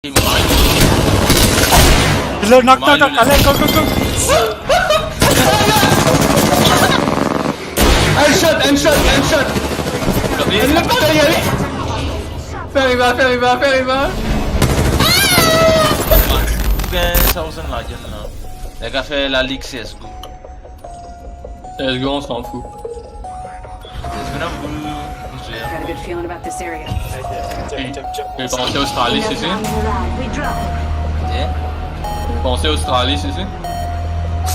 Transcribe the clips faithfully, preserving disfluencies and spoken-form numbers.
Reload, knock, knock, knock. Allez, go, go, go. Headshot, headshot, headshot. Fè riva, fè riva, fè riva. Ben, sa ou sonn la, gagn la. Lega fer la lig C S go. C S go, on s'en fout. Got a good feeling about this area. Ti panse Ostrali, si, si. Panse Ostrali, si, si.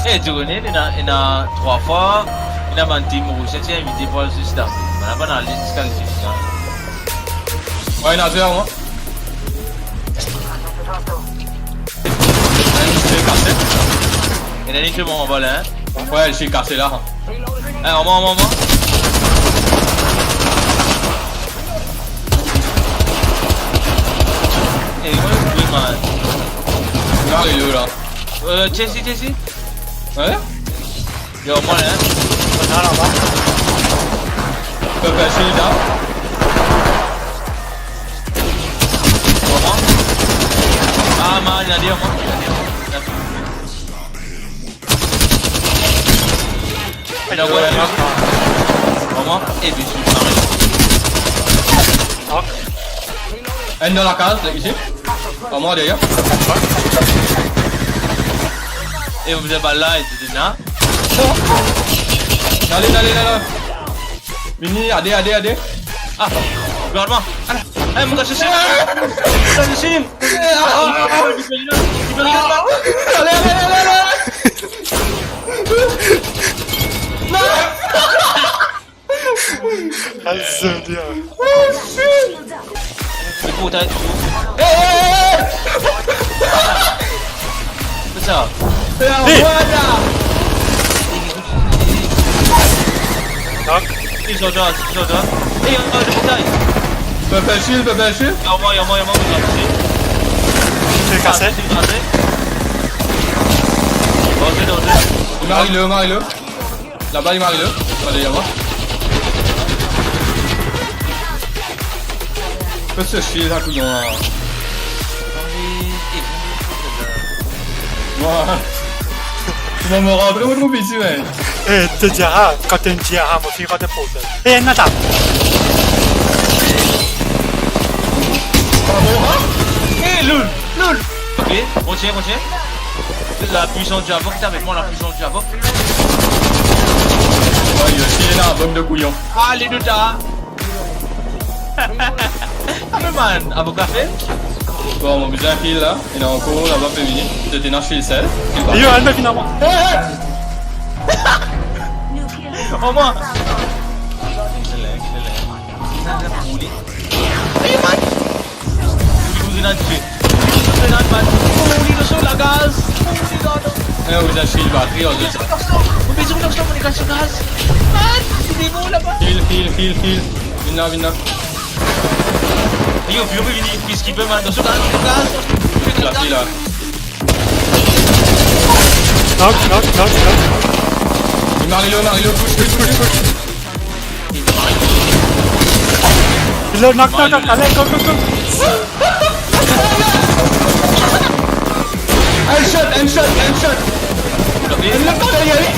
Eh, ti kone, ena, ena trwa fwa, ena bann tim rouze, ti invite pou al zis la. Bann la bann ale ziska lise final. Mwa, ena zwer, mwa. Ena enn ki kase. Ena enn ki mont anba la, hein. Ouais, li kase la. Eh, anba, anba, anba. Eh, mwa, mwa, mwa. Là, il est où, là ? Euh, Chelsea, Chelsea. Ouais ? Yo, mwa la, hein. Mwa la, anba. Pe pase la. Koman ? Ah, man, ena de mwa, ena de mwa. Ena de mwa. Koman ? Eh, bien, c'est pareil. Enn dan lakaz, isi. Anba deryer. Eh, ou bizin bal la, ete la. Ale, ale, ale. Vini, ade, ade, ade. Ah, gard mwa. Ala. Eh, mo kas isi. Mo kas isi. Ah, ah, ah. Ale, ale, ale, ale. Non. Ah, c'est bien. Oh, shit. C'est pour ta... Eh, eh, eh, eh. C'est ça. Eh, voilà. Knock. Ils ont droit, ils ont droit. Eh, il y a un de bouteille. Pe pase, pe pase. Il y a moi, il y a moi, il y a moi, il y a moi. C'est cassé. Ah, c'est cassé. Danger, danger. Mari-le, mari-le. Laba, li mari la. Pa deryer mwa. Kot so shield la, kouyon la? Mwa. Ti mwa mo rantre mo trouv isi, man. Eh, to dir, ah, kan to dir, ah, mo finn rant problem. Eh, enn la. Eh, Loul, Loul. Ok, continue, continue. La puissance du Havok, t'es avec moi, la puissance du Havok. Ayo, si ena bann de kouyon. Ah, les deux, t'as. Ah, mais man, avocat fait. Bon, mo bizin heal la. Ena ankor laba pe vini. Ti ena heal sel. Yo, al, vinn a mwa. Eh, eh. Oh, mwa. Excellent, excellent. Sa, sa pou li. Eh, man. Li koz ena dife. Li koz ena dife. Pou li, nou sot la gaz. Pou li, non, non. Eh, ou ena shield batri, an de sa. Ou bezwen lanse, mo gaz, gaz. Man, li bon laba. Heal, heal, heal, heal. Vinn la, vinn la. Yo, yo, vini, peacekeeper, man. Atansion, gaz, gaz. Plas li la. Knock, knock, knock, knock. Mari la, mari la, push, push, push, push. Reload, knock, knock, knock. Allez, go, go, go. Enn shot, enn shot, enn shot. Enn lot, allez, allez.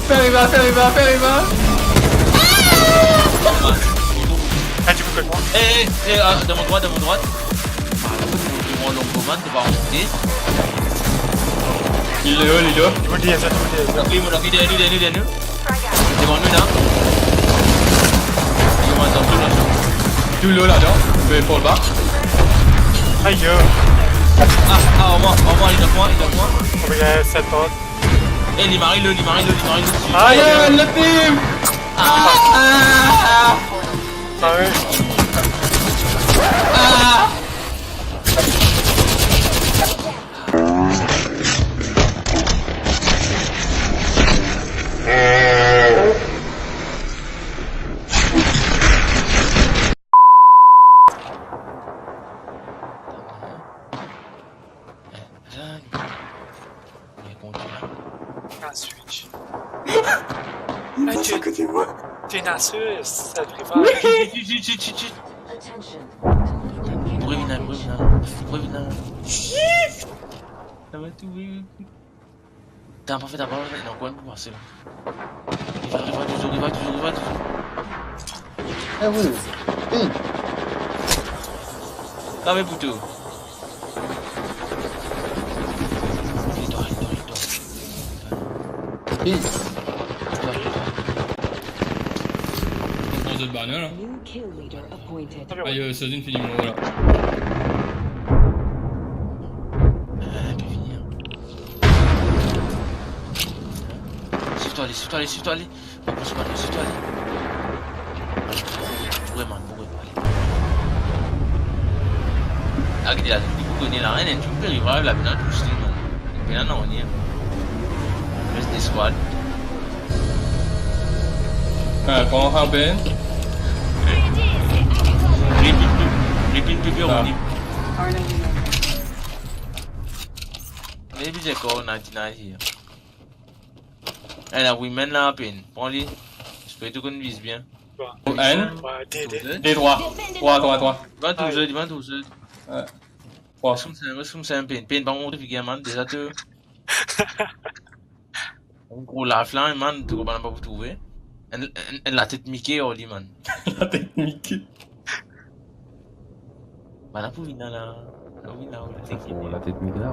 Fer riva, fer riva, fer riva. Ah, ti pou kot mwa. Eh, eh, eh, ah, dan mo drwat, dan mo drwat. Mo long boman, to pa monte. Li la, li la. Li monte, li monte, li monte. Li monte, li monte, li monte. Devan nou la. Li monte tou la. Tou lo ladan. Be fall back. Ayo. Ah, ah, anmwa, anmwa, li dan mwa, li dan mwa. Oh, yeah, set port. Eh, li mari lo, li mari lo, li mari lo. Ayo, le team. Ah, ah, ah. Ah ouais. Ah. Ah, switch. Li pas akote mwa. T'es nasseux, ça devrait pas. Chut, chut, chut, chut, chut. Attention. Bruit Vinn la, vinn la, vinn la. Vinn la, vinn la. Sa va touye. T'as pas fait ta balle, non, quoi, nous passer là. Il va, il va toujours, il va toujours, il va toujours. Eh oui. Hey. Kame pou tou. Lito, lito, lito. Hey. Lito, lito. Pran zot bann la. New kill leader appointed. Ayo, Sozin fini mor la. Ah, pe fini, hein. Swiv twa ale, swiv twa ale, swiv twa ale. Bon, bon, swiv twa ale, swiv twa ale. Boure, man, boure, ale. Ah, gete la, li pou kone la, hein, enn tou pe revive la, pena tous li, man. Pena nanye. Reste de squad. Ah, pran sa, Ben. Rip, rip, rip, rip, rip, rip. Maybe they call ninety-nine here. Eh, la women la apel. Pran li. Esper to konn viz bien. Enn. Ouais, deux, deux. Deux, trois. Trois, trois, trois. Li pa touzour, li pa touzour. Ouais. Trois. Koumsa, koumsa, Pen. Pen, pa mont figir, man. Deza to. Enn gro laf la, man, to pa pou trouve. Enn, enn, enn latet Mickey, oh, li, man. Latet Mickey. Bann la pou vinn la, la. La pou vinn la, oh, latet Mickey. Oh, latet Mickey la.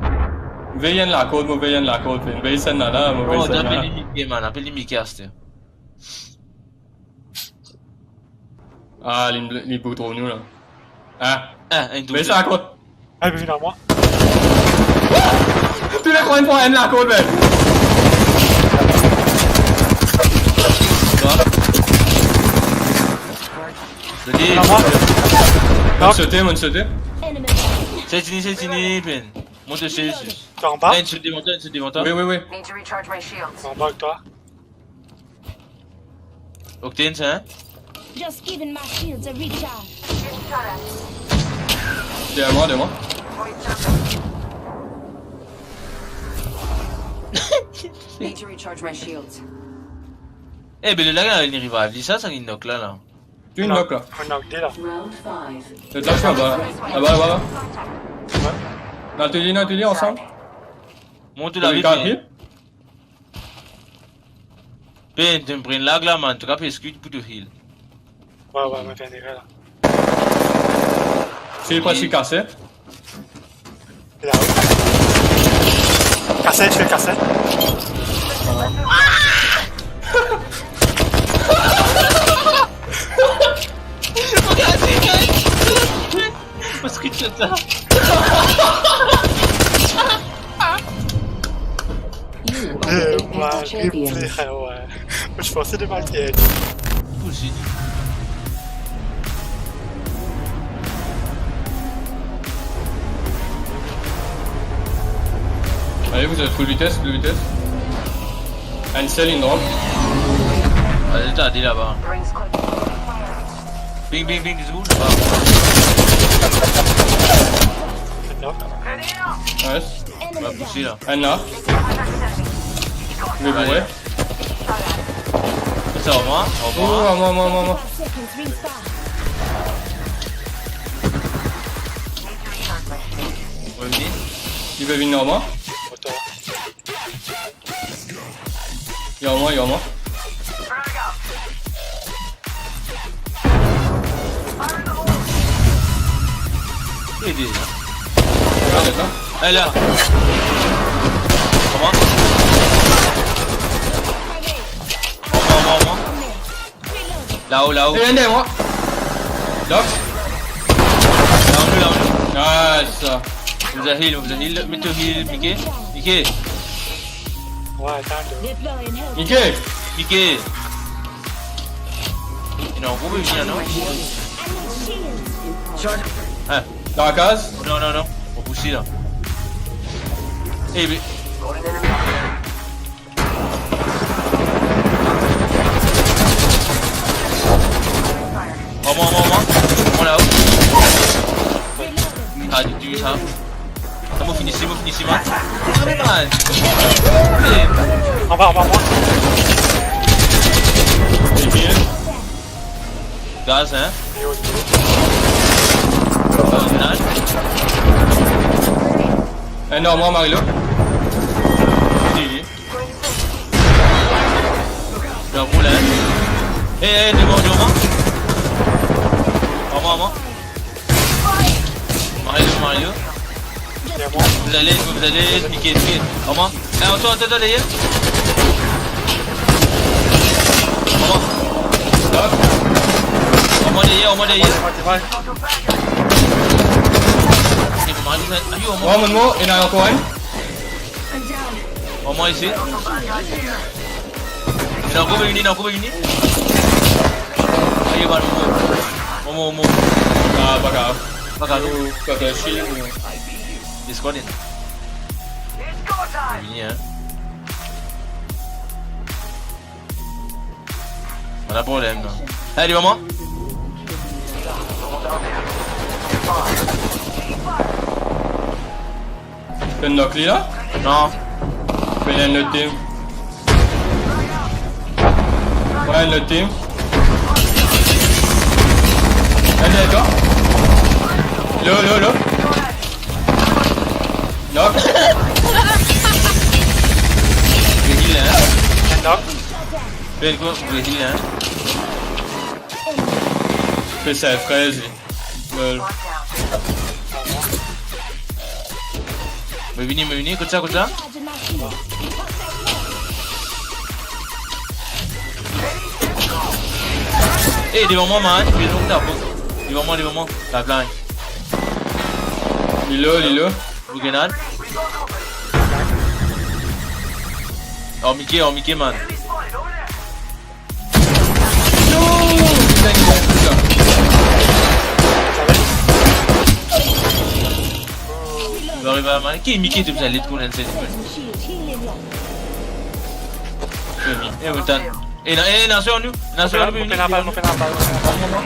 Vey enn lakord, mo vey enn lakord, vey enn lakord, mo vey enn lakord. Non, apel li Mickey, man, apel li Mickey aster. Ah, li, li pou trouv nou la. Ah. Ah, enn doub. Vey sa kot. Ah, vinn a mwa. Tou le kwen pran enn lakord, man. Vinn a mwa. Monn sote, monn sote. Se fini, se fini, Pen. Mont le siez. T'es en bas ? Enn sote devan twa, enn sote devan twa. Oui, oui, oui. Need to recharge my shields. En bas avec toi. Octane, sa, hein ? Just giving my shields a recharge. Derrière moi, derrière moi. Need to recharge my shields. Eh, ben, le la, li revive li, sa, sa, li knock la, la. Tu knock la. Knock, knock, de la. Round five. Le dash là-bas, là-bas, là-bas, là. Ouais. Dans l'atelier, dans l'atelier, ensemble. Mont la, vit, vit. Pen, to pran lag la, man. To kapav eskwit pou to heal. Ouais, ouais, ouais, t'es arrivé là. C'est pas si cassé. Là-haut. Cassé, je fais le cassé. Regarde, c'est dingue. Parce que tu as... Euh, ouais, replay, ouais. Moi, je pensais de mal dire. Allez, vous êtes full vitesse, full vitesse. Enn sel, enn drop. Allez, t'as dit là-bas. Bing, bing, bing, deux secondes. Ah. Nice. On va pousser là. Enn la. Li pe boure. Sa, au moins, au moins. Oh, à moi, à moi, à moi, à moi. Revenu. Li pe vinn lor mwa. Yo, mwa, yo, mwa. Ede. Aret la. Aret la. Kouma? Kouma, kouma, kouma? Lao, lao. Deryer, deryer mwa. Doc. Lao nou, lao nou. Nice. Mo bizin heal, mo bizin heal. Met to heal, Mike. Mike. Ouais, attends. Mike. Mike. Non, vous pouvez venir, non? Hein. Dans la case? Non, non, non. On pousse là. Eh, mais... Prends-moi, prends-moi. Prends là-haut. Ah, tu tues ça. Sa mo fini, sa mo fini, man. Allez, man. Allez. En bas, en bas, en bas. Gaz, hein? Néo, néo. Enn ar mwa, Marilo. Li, li. Dan boul, hein. Eh, eh, devan, devan. Ar mwa, ar mwa. Marilo, Marilo. Vous allez, vous allez, piquez, piquez. Ar mwa. Eh, atann, atann, atann, derrière. Ar mwa. Ar mwa derrière, ar mwa derrière. Ayo, ar mwa. Ar mwa, ar mwa, ena ankor enn. Ar mwa isi. Ena ankor vini, ena ankor vini. Ayo, bal, ar mwa. Ar mwa, ar mwa. Ah, pa grav. Pa grav. Ou, pa grav, si, ou. Li squad, hein. Vini, hein. Pa de problem, non. Hey, devan mwa. Finn knock li la? Non. Finn enn lot team. Finn enn lot team. Enn deryer twa. Lo, lo, lo. Knock. Be heal, hein. Knock. Be heal, hein. Fais ça, frère. Lol. Mo vini, mo vini, kot sa, kot sa? Eh, devan mwa, man. Devan mwa, devan mwa. Pipeline. Li lo, li lo. Mo grenad. Oh, Mickey, oh, Mickey, man. Li ariv a mal. Ki Mickey, to bizin led koumsa enn sel? Eh, mo tann. Eh, na, eh, na sor nou, na sor nou, mo pena bal, mo pena bal, mo pena bal.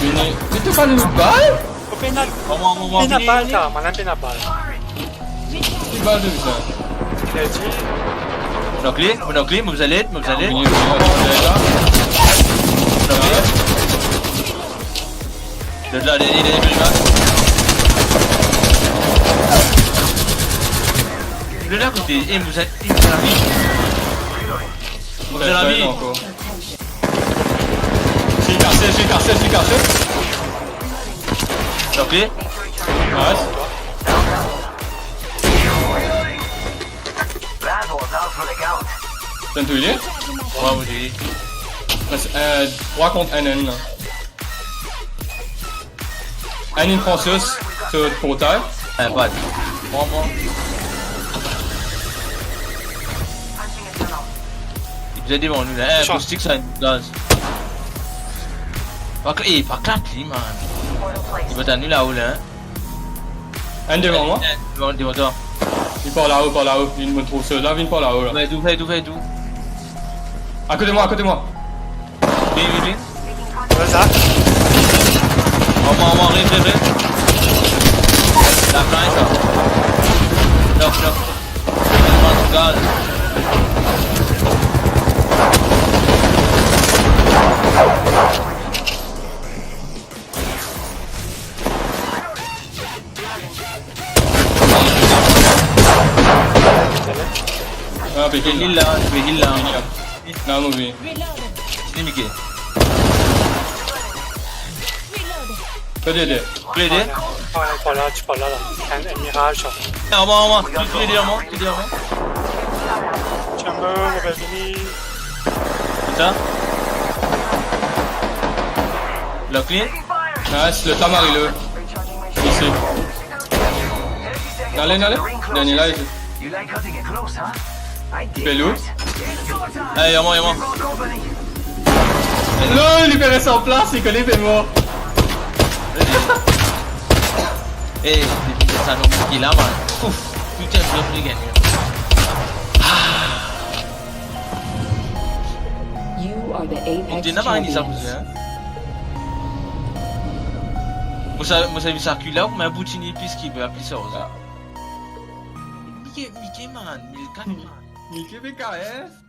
Vini. Li touch pa nou bal? Mo pena, mo pena bal, vini, vini. Sa, mo pena bal. Ki bal to bizin? Mo knock li, mo knock li, mo bizin led, mo bizin led. Vini, vini, vini, vini la. Mo knock li. Lot la, dernie, dernie, dernie la. Lot la kote, eh, mo bizin, eh, mo bizin lavi. Mo bizin lavi. Ankor. Li kase, li kase, li kase. Knock li. Nice. Tann touy li? Wa, mo touy li. Res, euh, trwa kont enn, enn la. Enn inn pran sos so portay. Eh, bad. Pran mwa. Li bizin devan nou la. Eh, Sa. Acoustic sa, inn gaz. Pa kla-, eh, pa klat li, man. Li pa tann nou lao la, hein. Enn devan mwa. Eh, devan, devan twa. Li par lao, par lao. Li monn trouv so la, vinn par lao la. Wi, tou fer, tou fer, tou. Akote mwa, akote mwa. Vini, vini, vini. Sa. Anba, anba, riv, riv, riv. La fin, sa. Knock, knock. Gaz. Ah, pe heal la, pe heal la. Non, mo vini. Vini, Mickey. Pe ede. Pe ede. Ah, non, pa la, ti pa la, la. Enn, enn miraz, sa. Anba, anba. Ti, ti ede anba, ti ede anba. Chamber, mo pe vini. Sa? Lock li? Nice, lot la mari lo. Isi. Ale, ale. Dernie la, isi. Li pe lou. Ey, anba, anba. Non, li pe res an plas, li kone li pe mor. Ey, depi sa nou ki la, man. Ouf, putain, mo pe gagn. Ah. You are the Apex Champions. Mo sa, mo sa, sa ki la, mo boutini plis ki pe apli sa, sa. Mickey, Mickey, man, mil kat, man. Mickey V K S.